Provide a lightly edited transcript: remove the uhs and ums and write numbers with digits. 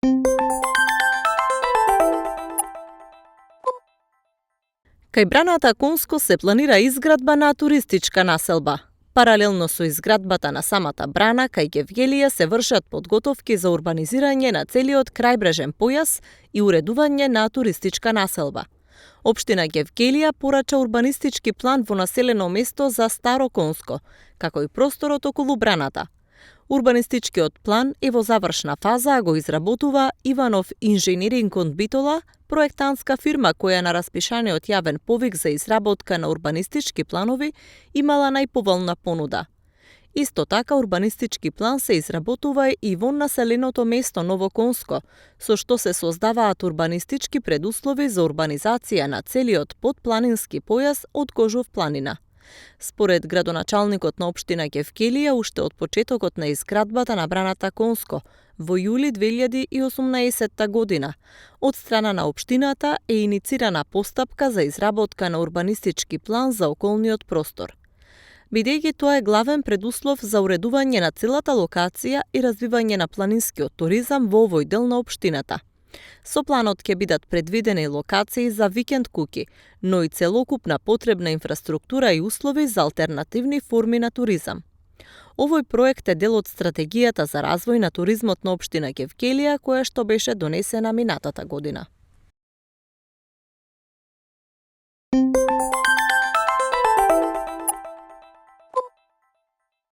Кај браната Конско се планира изградба на туристичка населба. Паралелно со изградбата на самата брана, кај Гевгелија се вршат подготовки за урбанизирање на целиот крајбрежен појас и уредување на туристичка населба. Општина Гевгелија порача урбанистички план во населено место за Старо Конско, како и просторот околу браната. Урбанистичкиот план е во завршна фаза, а го изработува Иванов инженеринг од Битола, проектантска фирма која на распишаниот јавен повик за изработка на урбанистички планови имала најповолна понуда. Исто така урбанистички план се изработува и во населеното место Ново Конско, со што се создаваат урбанистички предуслови за урбанизација на целиот подпланински појас од Кожов планина. Според градоначалникот на општина Гевгелија, уште од почетокот на изградбата на браната Конско, во јули 2018 година, од страна на општината е иницирана постапка за изработка на урбанистички план за околниот простор. Бидејќи тоа е главен предуслов за уредување на целата локација и развивање на планинскиот туризам во овој дел на општината. Со планот ќе бидат предвидени локации за викенд куќи, но и целокупна потребна инфраструктура и услови за алтернативни форми на туризам. Овој проект е дел од стратегијата за развој на туризмот на општина Гевгелија, која што беше донесена минатата година.